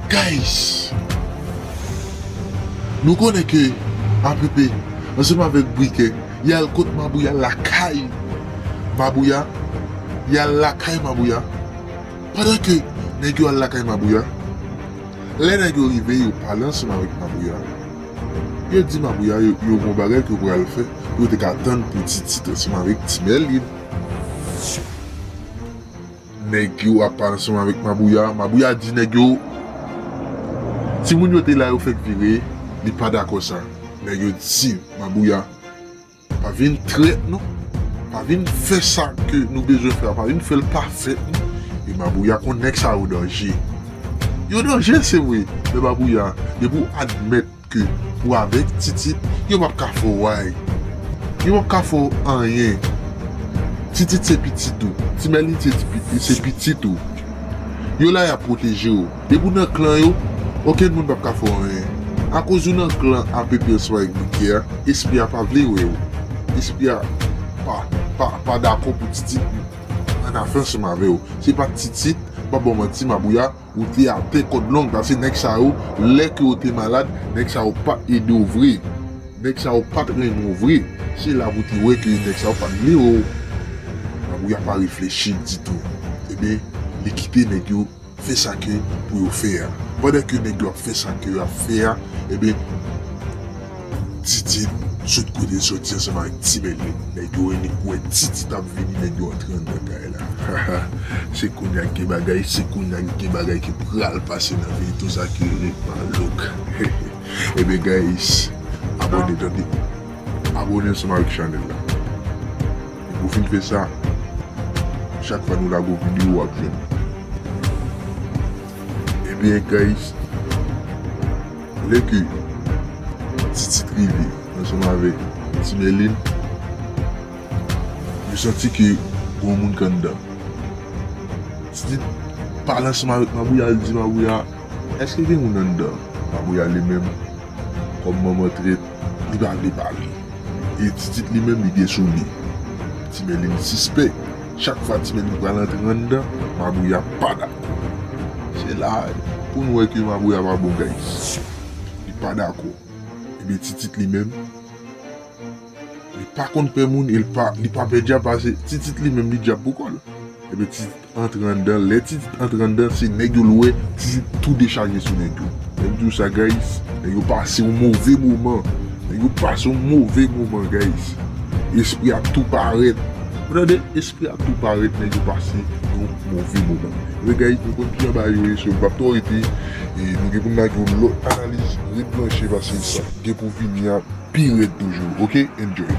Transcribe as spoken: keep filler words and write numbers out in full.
Guys, nou konnen ke A P P ansanm avèk Brikè, y al kot Mabouya lakay Mabouya, y al lakay Mabouya. Pandan ke nèg yo al lakay Mabouya, lè nèg yo rive, yo pale ansanm avèk Mabouya. Yo di Mabouya yo, yo gon bagay ke yo pral fè, yo te ka tann pou Titit ansanm avèk Ti Mèlin. Nèg yo ap pale ansanm avèk Mabouya. Mabouya di nèg yo, timoun yo te la, yo fèk vire, li pa dakò sa. Nèg yo di Mabouya, pa vin trèt non. Pa vin fè sa ke nou bezwen fè a, pa vin fè l pa fèt non. E Mabouya konn nèg sa yo danje. Yo danje, se vre, men Mabouya, depi w admèt ke ou avèk Titit, yo p ap ka fè w anyen. Yo p ap ka fè w anyen. Titit se pitit ou. Ti Mèlin se ti pi-, se pitit ou. Yo la, y ap pwoteje w. Depi w nan klan yo, okenn moun p ap ka fè w anyen. Akoz ou nan klan A P P ansanm avèk Brikè a, espri a pa vle wè w. Espri a pa, pa, pa dakò pou Titit ann afè ansanm avè w. Se pa Titit, m p ap ba w manti, Mabouya, ou te atè kòd long, paske nèg sa yo, lè ke w te malad, nèg sa yo pa t ede w vre. Nèg sa yo pa t renmen w vre. Se la pou w te wè ke nèg sa yo pa t vle wè w. Mabouya pa reflechi ditou. Ebyen, li kite nèg yo fè sa ke pou yo fè a. Pandan ke nèg yo ap fè sa ke yo ap fè a, ebyen, Titit sot kote l soti ansanm avèk Ti Mèlin. Nèg yo annik wè Titit ap vini, nèg yo antre anndan kay la. Se kounye a k gen bagay, se kounye a k gen bagay ki pral pase nan peyi, tou sa ki rele malouk. Ebyen, guys, abòne, tande. Abòne ansanm avèk chanèl la. Epi w fin fè sa, chak fwa nou lage yon videyo, w ap jwenn. Ebyen, guys, lè ke Titit rive ansanm avèk Ti Mèlin, yo santi ke gon moun k anndan. Titit pale ansanm avèk Mabouya, li di Mabouya, èske gen moun anndan? Mabouya li menm, kòm manman trèt, li pa vle pale. E Titit li menm, li gen sou li. Ti Mèlin sispèk. Chak fwa Ti Mèlin pral antre anndan, Mabouya pa dakò. Se la pou n wè ke Mabouya pa bon, guys. Li pa dakò. Ebyen, Titit li menm, li pa konn pè moun, e li pa, li pa pè dyab, paske Titit li menm, li dyab pou kò l. Ebyen, Titit antre anndan. Lè Titit antre anndan, se nèg yo l wè, Titit tou dechaje sou nèg yo. Lè m di w sa, guys, nèg yo pase yon move moman. Nèg yo pase yon move moman, guys. Espri a tou parèt. Ou tande? Espri a tou parèt, nèg yo pase yon move moman. Men, guys, nou konn kijan bagay yo ye, so m p ap twò rete. E nou gen pou n lage yon lòt analiz ret branche, paske sa gen pou vini a pi rèd toujou. Oke? Enjoy.